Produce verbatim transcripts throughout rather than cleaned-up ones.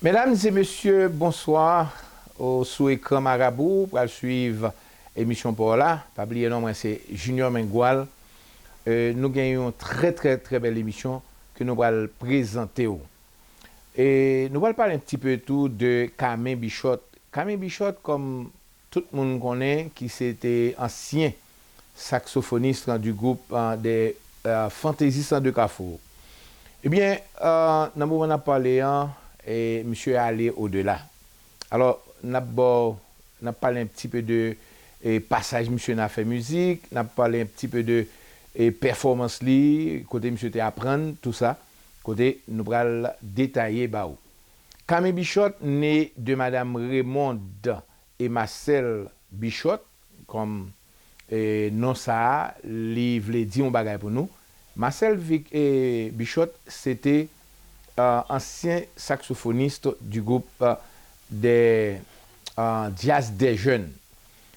Medam e mesye, bonswa. Ou sou ekran Marabou, ou pral swiv emisyon pa w la. Pa bliye non mwen se Junior Mengual. E, nou gen yon trè, trè, trè bèl emisyon ke nou pral prezante w. E nou pral pale yon ti pe tou de Kamen Bichot. Kamen Bichot, kòm tout moun konnen, ki se te ansyen saksofonis du groupe, euh, des, euh, Fantaisistes de Kafou. Ebyen, euh, nan moman n ap pale an, e, misye ale odela. Alò, n ap ba w, n ap pale yon ti pe de, e, pasaj misye nan afè mizik, n ap pale yon ti pe de, e, pèfòmans li, kote misye te aprann, tou sa, kote nou pral detaye ba w. Kamen Bichot ne de madam Raymonde e Marcel Bichot, kòm, e, non sa a, li vle di yon bagay pou nou. Marcel Vic, e, Bichot, se te, e, ansyen saksofonis du groupe, e, des, e, Jazz des Jeunes.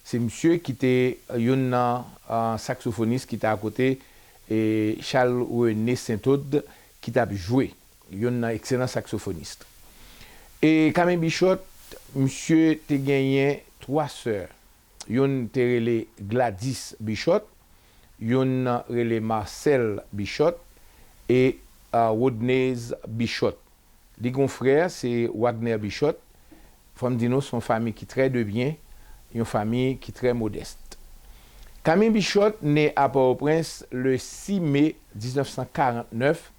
Se misye ki te youn nan, e, saksofonis ki te akote, e, Charles René Saint-Aude ki t ap jwe, youn nan ekselan saksofonis. E Kamen Bichot, misye te genyen twa sè. Youn te rele Gladys Bichot, youn rele Marcel Bichot e, a, Rodnez Bichot. Li gen yon frè, se Wagner Bichot. Fò m di nou, se yon fanmi ki trè de byen, yon fanmi ki trè modès. Kamen Bichot ne a Pòtoprens le sis me diznèf san karant nèf,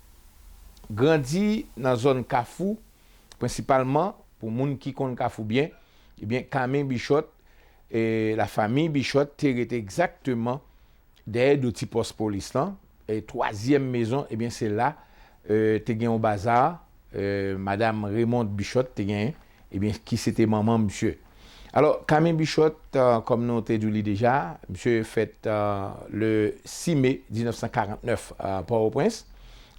grandi nan zòn Kafou, prensipalman, pou moun ki konn Kafou byen, ebyen, Kamen Bichot, e, lafanmi Bichot te rete egzakteman dèyè de ti pòs polis lan, e, twazyèm mezon, ebyen, se la, e, te gen yon baza, e, madam Raymonde Bichot te genyen, ebyen, ki se te manman misye. Alò, Kamen Bichot, e, kòm nou te di w li deja, misye fèt, e, le sis me diznèf san karant nèf, e, Pòtoprens,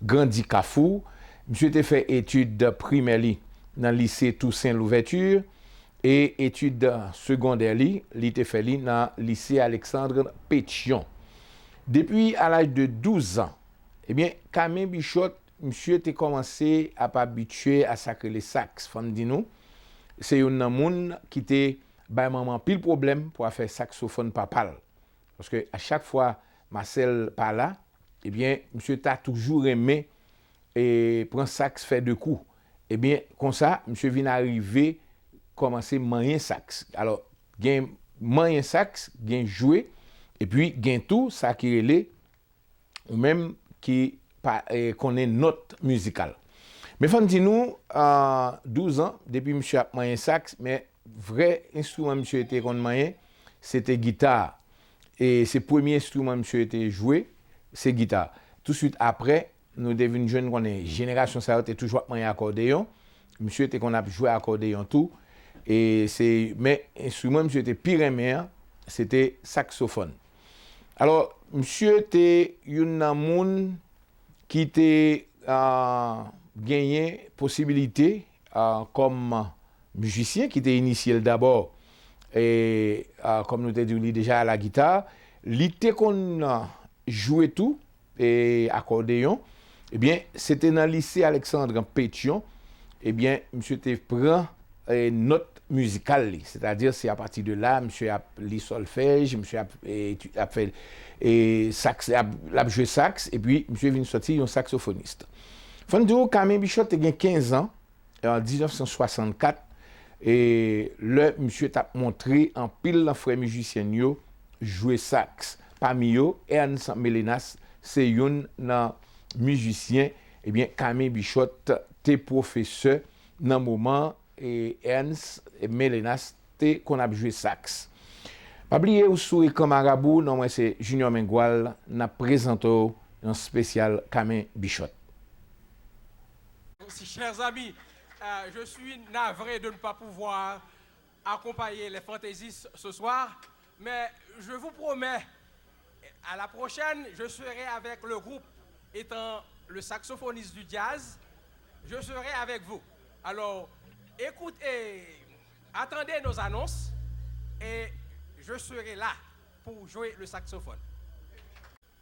grandi Kafou. Misye te fè etid primè li nan lise Toussaint Louverture e etid segondè li, li te fè li nan lise Alexandre Pétion. Depi a laj de douz an, ebyen, Kamen Bichot, misye te kòmanse ap abitye a sa k rele saks. Fò m di nou, se youn nan moun ki te bay manman anpil pwoblèm pou afè saksofòn papa l. Paske a chak fwa Marcel pa la, ebyen, misye ta toujou renmen, e, pran saks, fè de kou. Ebyen, konsa, misye vin arive kòmanse manyen saks. Alò, gen manyen saks, gen jwe, epi gen tou sa ki rele ou menm ki pa, e, konnen nòt mizikal. Men fò n di nou, a, douz an, depi misye ap manyen saks, men vrè enstriman misye te konn manyen, se te gita. E se premye enstriman misye te jwe, se gita. Touswit apre, nou te vin jwenn konnen jenerasyon sa yo te toujou ap manyen akòdeyon. Misye te konn ap jwe akòdeyon tou. E se, men enstriman misye te pi renmen an, se te saksofòn. Alò, misye te youn nan moun ki te, a, genyen posibilite, a, kòm mizisyen, ki te inisye l dabò, e, a, kòm nou te di w li deja, a la gita. Li te konn jwe tou, e, akòdeyon. Ebyen, se te nan lise Alexandre Pétion, ebyen, misye te pran, e, nòt mizikal li. Sètadi, se apati de la, misye ap li sòlfèj, misye ap, e, ap fè, e, saks, ap, l ap jwe saks, epi misye vin sòti yon saksofonis. Fò n di w, Kamen Bichot te gen kenz an, an diznèf san swasannkat, e lè misye t ap montre anpil nan frè mizisyen n yo jwe saks. Pami yo, Ernst Mélénas se youn nan mizisyen, ebyen, Kamen Bichot te pwofesè nan moman, e, Ernst Mélénas te konn ap jwe saks. Pa bliye, ou sou ekran Marabou, non mwen se Junior Mengual, n ap prezante w yon espesyal Kamen Bichot. Aussi, chers amis, euh, je suis navré de ne pas pouvoir accompagner les fantaisistes ce soir, mais je vous promets, à la prochaine, je serai avec le groupe, étant le saxophoniste du jazz, je serai avec vous. Alors, écoutez, attendez nos annonces et je serai là pour jouer le saxophone.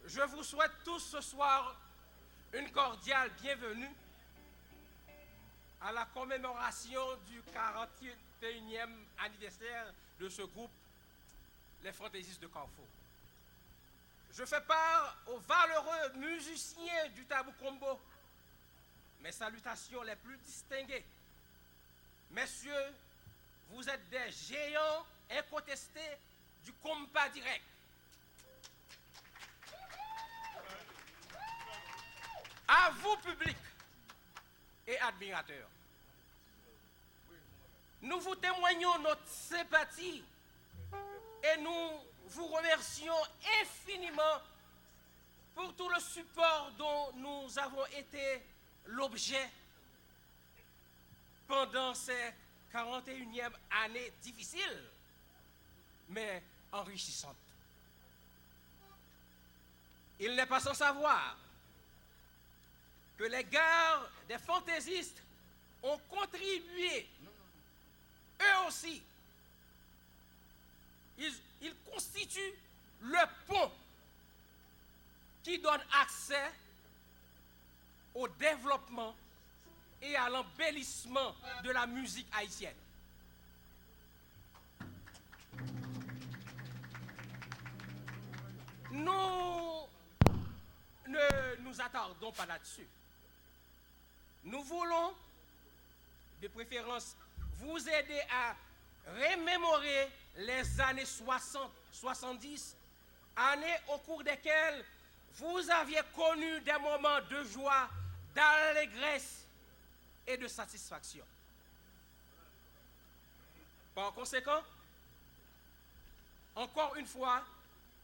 Je vous souhaite tous ce soir une cordiale bienvenue à la commémoration du quarante et unième anniversaire de ce groupe, les Fantaisistes de Carrefour. Je fais part aux valeureux musiciens du Tabou Combo mes salutations les plus distinguées. Messieurs, vous êtes des géants incontestés du compas direct. À vous, public et admirateurs, nous vous témoignons notre sympathie et nous vous remercions infiniment pour tout le support dont nous avons été l'objet pendant ces quarante et unième années difficiles, mais enrichissantes. Il n'est pas sans savoir que les gars des fantaisistes ont contribué, eux aussi. Ils, ils constituent le pont qui donne accès au développement et à l'embellissement de la musique haïtienne. Nous ne nous attardons pas là-dessus. Nous voulons, de préférence, vous aider à remémorer les années soixante, soixante-dix, années au cours desquelles vous aviez connu des moments de joie, d'allégresse et de satisfaction. Par conséquent, encore une fois,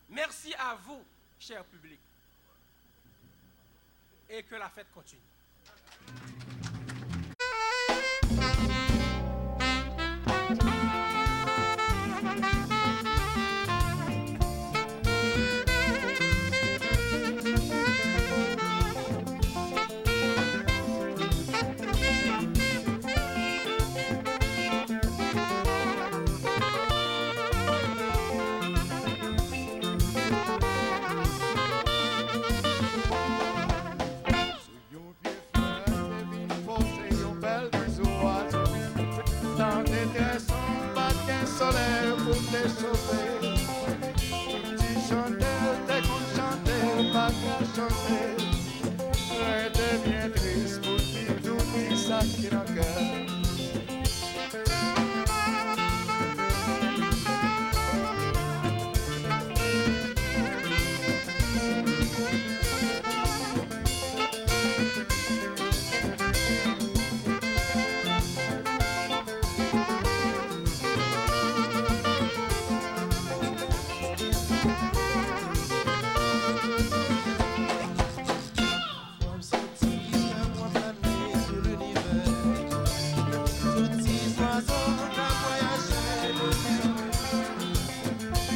merci à vous, cher public, et que la fête continue. Yon vye flè te vin poze yon bèl bizou a tou. Nan detrès, m pa t gen solèy pou m te chofe. Tout ti chante l te konn chante, pa ka chante. Rete byen tris pou di tout ti sa ki nan kè. Fò m santi kè m ap plane sou linivè. Tout ti zwazo k ap vwayaje deyò.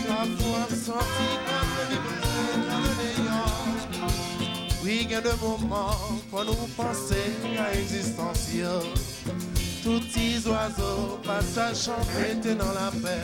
Pafwa m santi kè m anvi pase nan deyò. Wi, gen de moman fò nou panse a egzistans yo. Tout ti zwazo pa t al chante, rete nan lapè.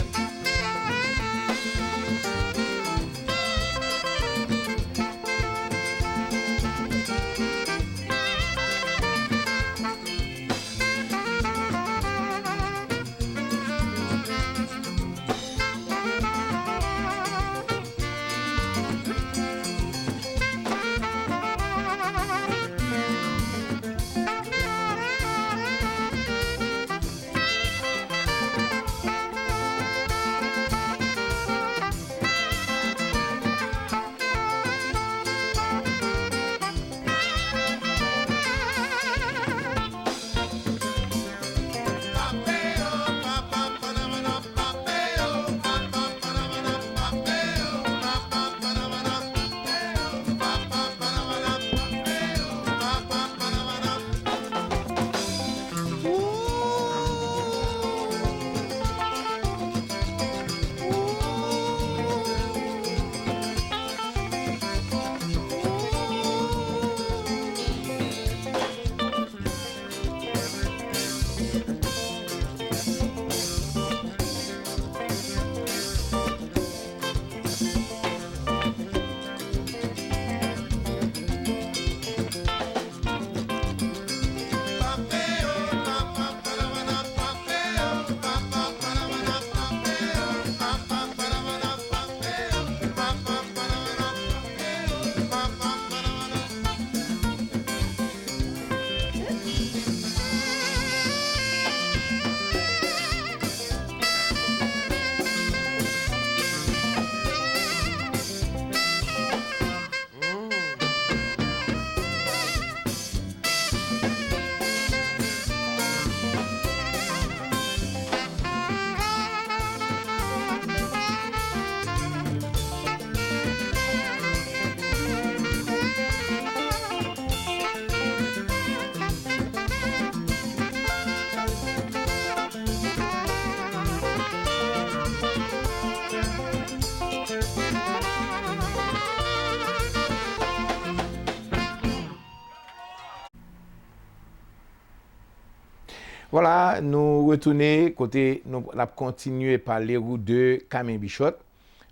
Vwala, nou retounen kote nou n ap kontinye pale ou de Kamen Bichòt.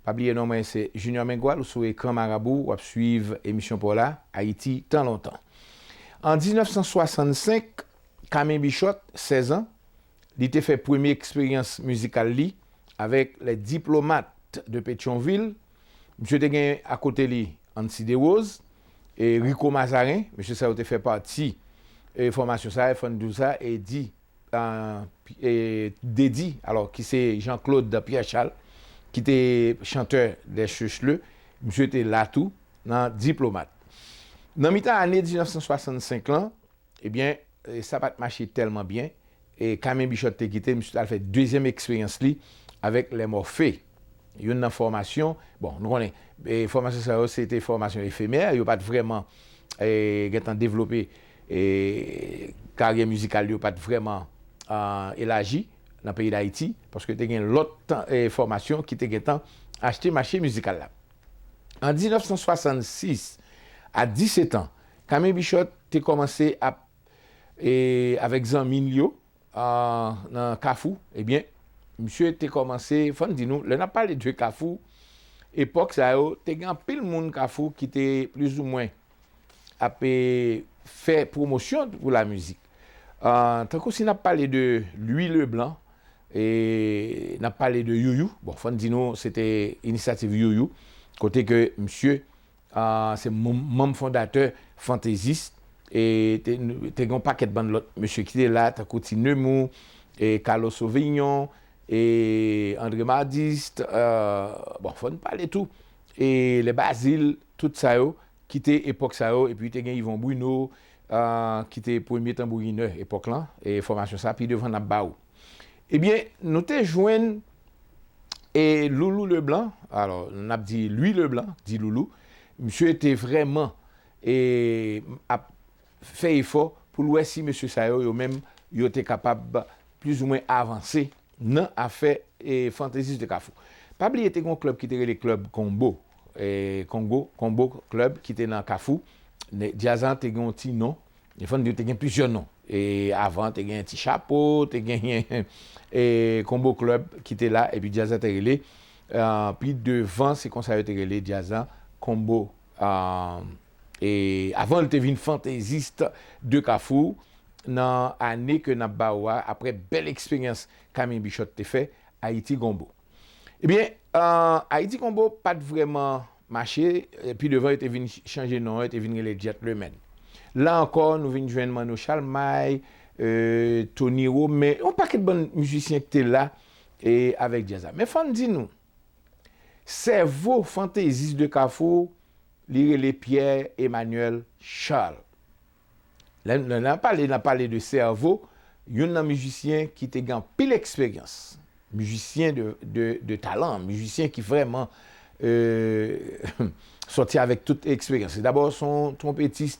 Pa bliye non mwen se Junior Mengual, ou sou ekran Marabou, w ap swiv emisyon pa w la, Ayiti tan lontan. An diznèf san swasannsenk, Kamen Bichòt, sèz an, li te fè premye eksperyans mizikal li avèk Les Diplomates de Pétion-Ville. Misye te gen akote li Ancy Desroses e Rico Mazarin. Mesye sa yo te fè pati e fòmasyon sa, e fò n di w sa, e di, e, Dedi, alò, ki se Jean-Claude Pierre Charles, ki te chantè Les Cheucheleux, misye te la tou nan Diplomat. Nan mitan ane diznèf san swasannsenk lan, ebyen, e, sa pa t mache tèlman byen, e Kamen Bichòt te kite, misye t al fè dezyèm eksperyans li avèk Les Morphées. Youn nan fòmasyon, bon, nou konnen, e, fòmasyon sa yo, se te fòmasyon efemè, yo pa t vrèman, e, gentan devlope, e, karyè mizikal yo pa t vrèman, a, elaji nan peyi Dayiti, paske te gen lòt, e, fòmasyon ki te gentan achte mache mizikal la. An diznèf san swasannsis, a disèt an, Kamen Bichòt te kòmanse ap, e, avèk zanmi l yo, a, nan Kafou, ebyen, misye te kòmanse, fò n di nou, lè n ap pale de Kafou, epòk sa yo, te gen anpil moun Kafou ki te plizoumwen ap, e, fè pwomosyon pou lamizik. A, tankou si n ap pale de Louis Leblanc, e n ap pale de Youyou, bon, fò n di nou, se te inisyativ Youyou, kote ke misye, a, se manm, manm fondatè Fantaisiste, e te, te gen yon pakèt bann lòt mesye ki te la, tankou Ti Nemours, e Carlos Sauvignon, e André Mardist, e, bon, fò n pale tou, e Les Basile, tout sa yo, ki te epòk sa yo, epi te gen Yvon Bruno, a, ki te premye tanbourinè epòk lan, e fòmasyon sa, pi devan n ap ba ou. Ebyen, nou te jwenn, e, Loulou Leblanc, alò, n ap di Louis Leblanc, di Loulou, misye te vrèman, e, ap fè efò pou l wè si mesye sa yo, yo menm, yo te kapab plizoumwen avanse nan afè, e, Fantaisiste de Kafou. Pa bliye, te gen yon klèb ki te rele Klèb Konbo, e, Kongo, Konbo Klèb ki te nan Kafou. Ne, djaz lan te gen yon ti non, e fò n di te gen plizyè non. E avan, te gen Ti Chapo, te genyen, e, Konbo Klèb ki te la, epi djaz la te rele, e, pi devan, se konsa yo te rele djaz la, Konbo, e, e avan l te vin Fantaisiste de Kafou, nan ane ke n ap ba ou a, apre bèl eksperyans Kamen Bichòt te fè, Ayiti Gonbo. Ebyen, a, Ayiti Gonbo pa t vrèman mache, e, pi devan yo te vin ch-, chanje non, yo te vin rele Gentleman. La ankò, nou vin jwenn Manno Chalmay, e, Tony Romain, yon pakèt bann mizisyen ki te la, e, avèk djaz la. Men fò n di nou, sèvo Fantaisiste de Kafou, li rele Pierre Emmanuel Charles. Lè, lè n ap pale, n ap pale de sèvo, youn nan mizisyen ki te gen anpil eksperyans. Mizisyen de, de, de talan, mizisyen ki vrèman, e, sòti avèk tout eksperyans. Dabò, se yon twonpetis,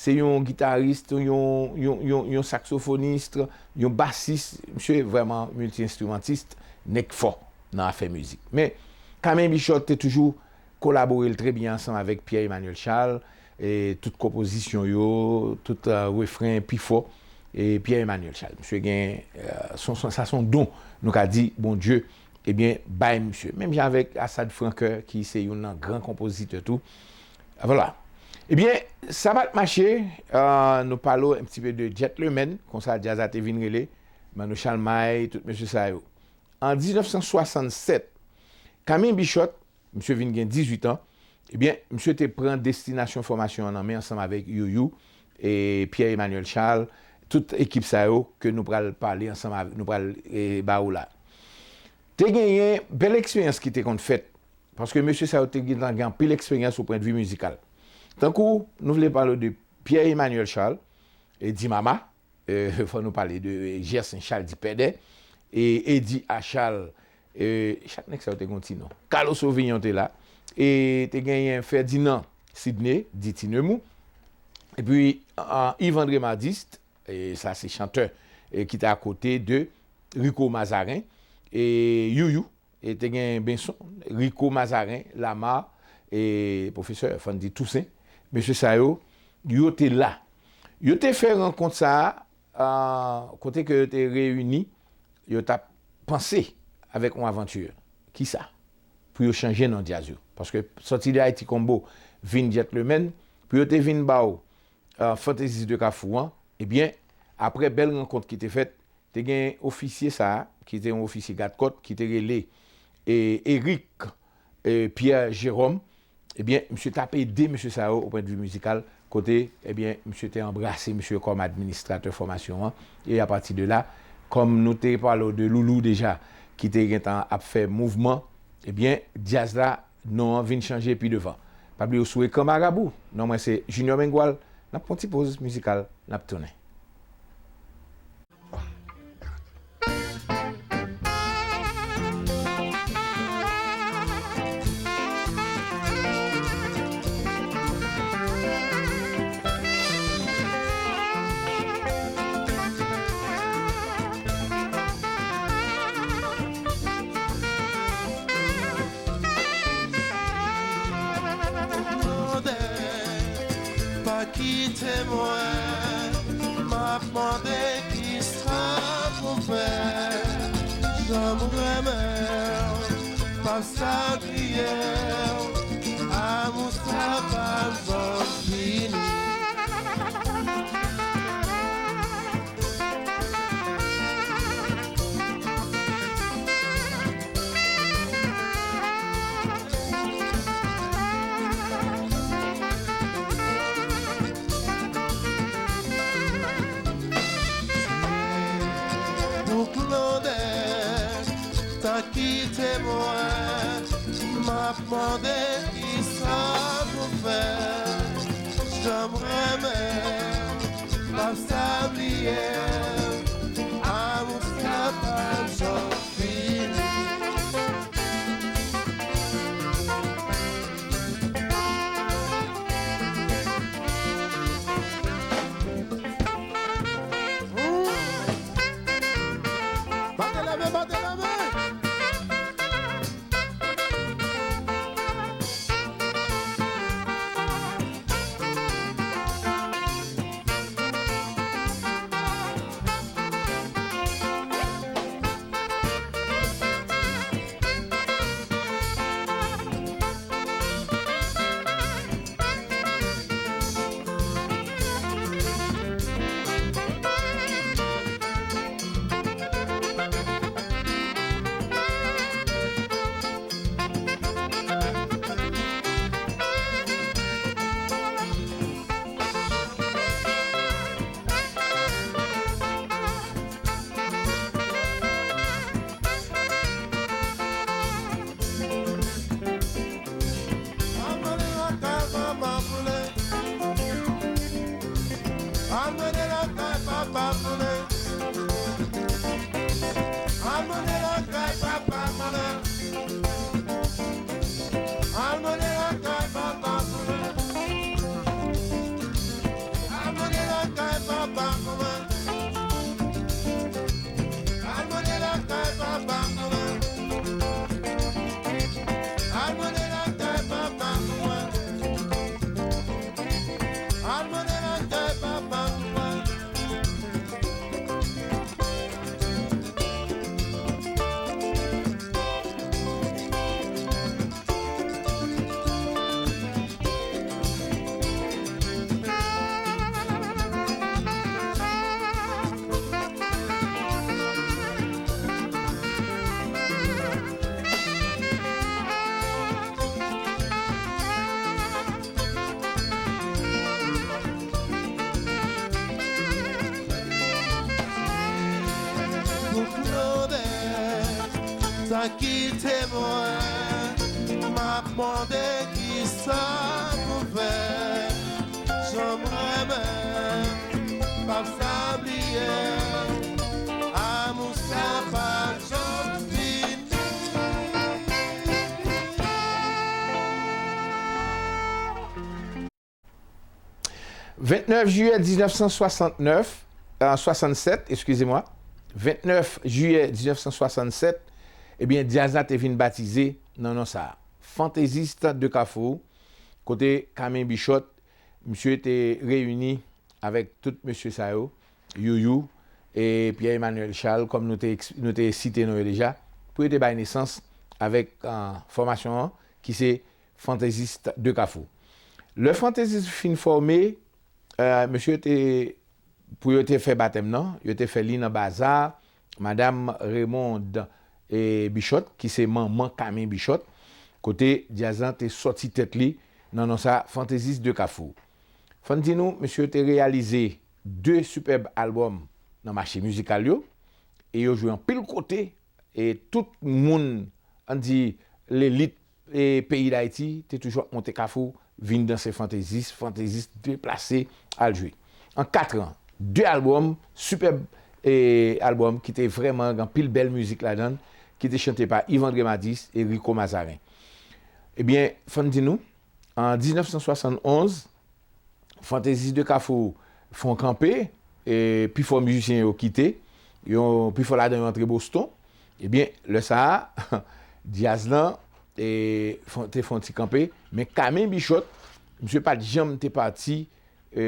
se yon gitaris, yon, yon, yon, yon saksofonis, yon basis. Misye vrèman milti-enstrimantis, nèg fò nan afè mizik. Men, Kamen Bichòt te toujou kolabore l trè byen ansanm avèk Pierre Emmanuel Charles, e tout konpozisyon yo, tout, e, refren pi fò, e Pierre Emmanuel Charles. Misye gen, e, son, son, sa son don, nou ka di, Bondye, ebyen, bay misye. Menm jan avèk Assad Francoeur, ki se youn nan gran konpozitè tou. Vwala. Ebyen, sa pa t mache, e, nou pale w un petit peu de Gentleman, konsa djaz la te vin rele, Manno Chalmay, tout mesye sa yo. An diznèf san swasannsèt, Kamen Bichòt, misye vin gen dizuit an, ebyen, misye te pran destinasyon fòmasyon an nan men ansanm avèk Youyou, e Pierre Emmanuel Charles, tout ekip sa yo ke nou pral pale ansanm avèk, nou pral, e, ba ou la. Te genyen bèl eksperyans ki te konn fèt, paske mesye sa yo te gentan gen anpil eksperyans o pwendvi mizikal. Tankou, nou vle pale de Pierre Emmanuel Charles, e Dimama, e, fò nou pale de Gerson Charles Dipèdè, e Eddy A. Charles, e, chak nèg sa yo te gen yon ti non. Carlos Sauvignon te la, e te genyen Ferdinand Sidney, di Ti Nemours, epi, a, Yves André Mardist, e sa se chantè, e ki te akote de Rico Mazarin, e Youyou, e te gen Benson, Rico Mazarin, Lamar, e pwofesè Fandy Toussaint. Mesye sa yo, yo te la. Yo te fè rankont sa a, ah, kote ke yo te reyini, yo t ap panse avèk yon avanti. Kisa? Pou yo chanje non djaz yo. Paske sòti de Ayiti Konbo vin Gentleman, pou yo te vin ba w, ah, Fantaisiste de Kafou an, ebyen, apre bèl rankont ki te fèt, te gen ofisye sa a, ki te yon ofisye gadkòt, ki te rele, e, Eric, e, Pierre Jérôme, ebyen, misye t ap ede mesye sa yo o pwennvi mizikal, kote, ebyen, misye te anbrase mesye yo kòm administratè fòmasyon an, e apati de la, kòm nou te pale w de Loulou deja, ki te gentan ap fè mouvman, ebyen, djaz la, non an vin chanje pi devan. Pa bliye w sou ekran Marabou. Non mwen se Junior Mengual. N ap pran ti poz mizikal, n ap tounen. Mande, pa kite mwen, m ap mande kisa pou fè. Jan m renmen w, m ap sa bliye w, amou sa p ap janm fini. Pou Klodè ta kite mwen, m ap mande kisa pou fè. Jan m renmen w, m ap sa bliye w, amou sa p ap janm fini. Bate la men, bate la men. Al mennen lakay papa Poulin. Al mennen lakay papa Poulin. Al mennen lakay papa Poulin. Al mennen lakay papa Poulin. Al mennen lakay papa Poulin. Al mennen lakay papa Poulin. Al mennen lakay papa Poulin. Al mennen lakay papa Poulin. Pou Klodè ta kite mwen, m ap mande kisa pou fè. Jan m renmen, m p ap sa bliye, amou sa p ap janm fini. Vennèf jiyè diznèf san swasantnèf, euh, swasannsèt, excusez-moi, vennèf jiyè diznèf san swasannsèt, ebyen, djaz la te vin batize nan non sa a, Fantaisiste de Kafou, kote Camille Bichotte, misye te reyini avèk tout mesye sa yo, Youyou, e Pierre Emmanuel Charles, kòm nou te, eks- nou te site non yo deja, pou yo te bay nesans avèk, ah, fòmasyon an, ki se Fantaisiste de Kafou. Lè Fantaisiste fin fòme, eh, mesye te, pou yo te fè batèm nan, yo te fè li nan Baza, Madam Raymonde, eh, Bichotte, ki se manman Kamen Bichotte, kote djaz lan te sòti tèt li nan non sa, Fantaisiste de Kafou. Fò n di nou, mesye te reyalize de sipèb albòm nan mache mizikal yo, e yo jwe anpil kote, e tout moun, ann di, lelit, e peyi Dayiti te toujou ap monte Kafou, vin danse Fantaisiste, Fantaisiste deplase al jwe. An kat an, de albòm, sipèb, e albòm ki te vrèman gen anpil bèl mizik ladan l, ki te chante pa Yves André Madis e Rico Mazaren. Ebyen, fò n di nou, an diznèf san swasann onz, Fantaisiste de Kafou fè yon kanpe, e pifò mizisyen yo kite, yo, pifò ladan yo antre Boston. Ebyen, lè sa a, djaz lan, e, fè- te fè yon ti kanpe, men Kamen Bichotte, misye pa t janm te pati, e,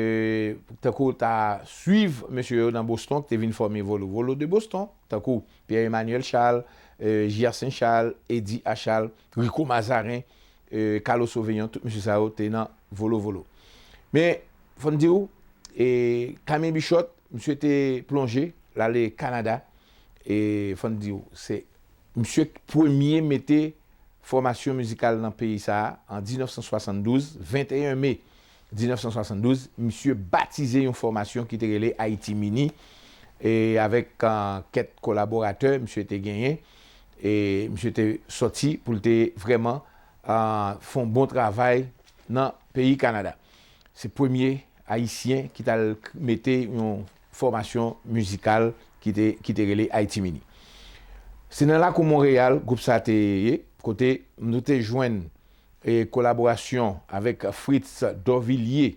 tankou ta swiv mesye yo nan Boston, ki te vin fòme Volo Volo de Boston, tankou Pierre Emmanuel Charles, e, J A Saint Charles, Eddy A. Charles, Rico Mazaren, e, Carlos Sauvegnon, tout mesye sa yo te nan Volo Volo. Men, fò n di w, e, Kamen Bichotte, misye te plonje, l ale Kanada, e, fò n di w, se misye k premye mete fòmasyon mizikal nan peyi sa a, an diznèf san swasanndouz, venteyen me diznèf san swasanndouz, misye batize yon fòmasyon ki te rele Haïti Mini, e avèk, ah, kèk kolaboratè, misye te genyen, e misye te sòti pou l te vrèman, ah, fè yon bon travay nan peyi Kanada. Se premye Ayisyen ki t al k- mete yon fòmasyon mizikal ki te, ki te rele Haïti Mini. Se nan lakou Monreyal, gwoup sa te ye, kote nou te jwenn, e, kolaborasyon avèk Fritz Dorvillier,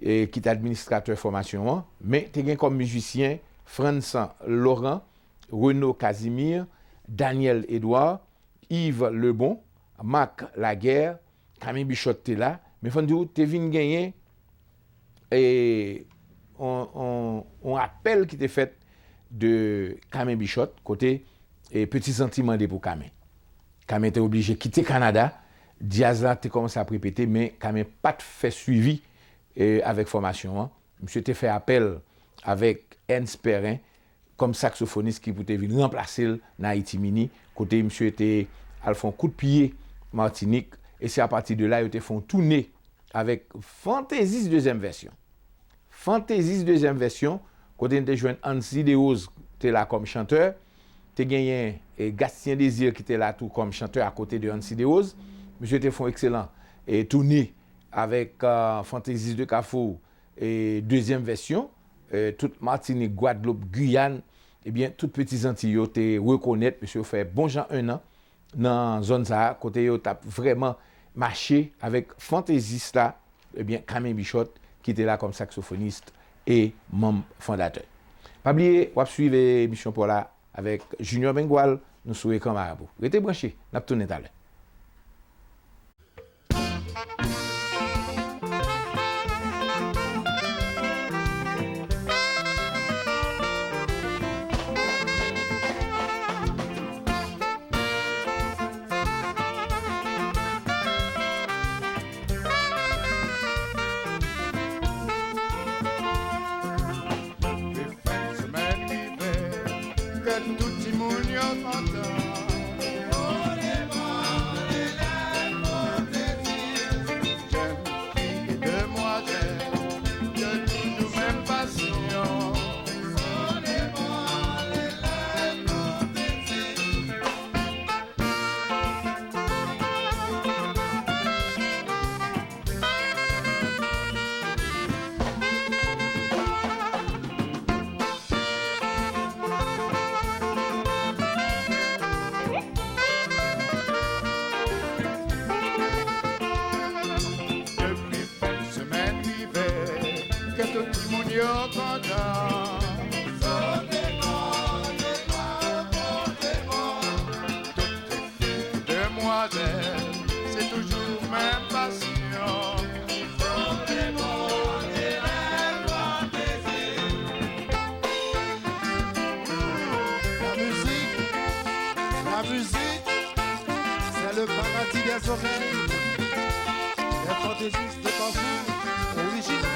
e, ki te administratè fòmasyon an, men te gen kòm mizisyen Frantz Laurent, Renaud Casimir, Daniel Edouard, Yves Lebon, Marc Laguerre, Kamen Bichotte te la, men fò n di w, te vin genyen, e, on, on, on apèl ki te fèt de Kamen Bichotte, kote, e, Peti Zanti mande pou Kamen. Kamen te oblije kite Kanada, djaz la te kòmanse ap repete, men Kamen pa t fè swivi, e, avèk fòmasyon an. Misye te fè apèl avèk Ernst Perrin kòm saksofonis ki pou te vin ranplase l nan Ayiti Mini, kote misye te al fè yon kout pye Matinik, e se apati de la yo te fè yon toune avèk Fantaisiste dezyèm vèsyon. Fantaisiste dezyèm vèsyon, kote n te jwenn Ancy Derose te la kòm chantè, te genyen, e, Gastien Désir ki te la tou kòm chantè akote de Ancy Derose. Misye te fè yon ekselan, e, toune avèk, ah, Fantaisiste de Kafou, e, dezyèm vèsyon, e, tout Matinik, Gwadloup, Giyàn, ebyen, tout Peti Zanti yo te rekonèt misye, yo fè bon jan en an nan zòn sa a, kote yo t ap vrèman mache avèk Fantaisiste la, ebyen, Kamen Bichotte, ki te la kòm saksofonis e manm fondatè. Pa bliye, w ap swiv emisyon pa w la avèk Junior Bengual, nou sou Ekran Marabou. Rete branche, n ap tounen talè. Ke fen semèn rive, ke tout timoun yo kontan. Jèn fi e demwazèl, yo toujou menm pasyon. Depi fen semèn rive, ke tout timoun yo kontan. Sote bò, sote bò, sote bò. Tout fi, demwazèl, se toujou menm pasyon. Sote bò, sote bò, sote bò. La musique, c'est le paradis des oreilles. Les fantaisistes de Kafou, original.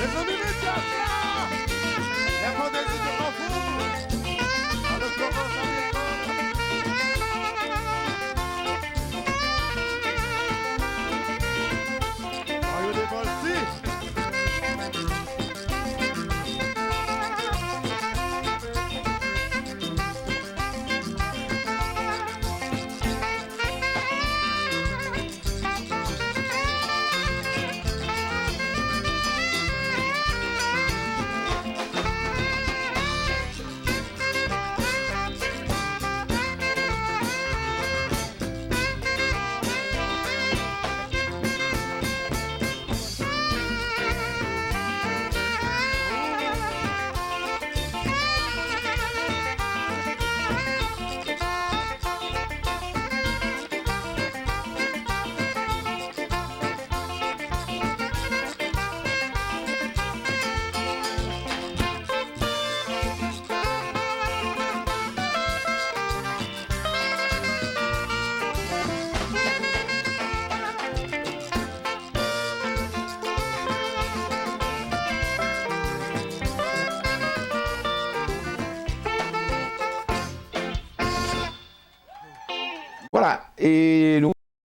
Mezanmi, men djaz la! Lè fò dezi de Kafou! Alò, kòman sa ye? Mario Devancy! Vwala, e nou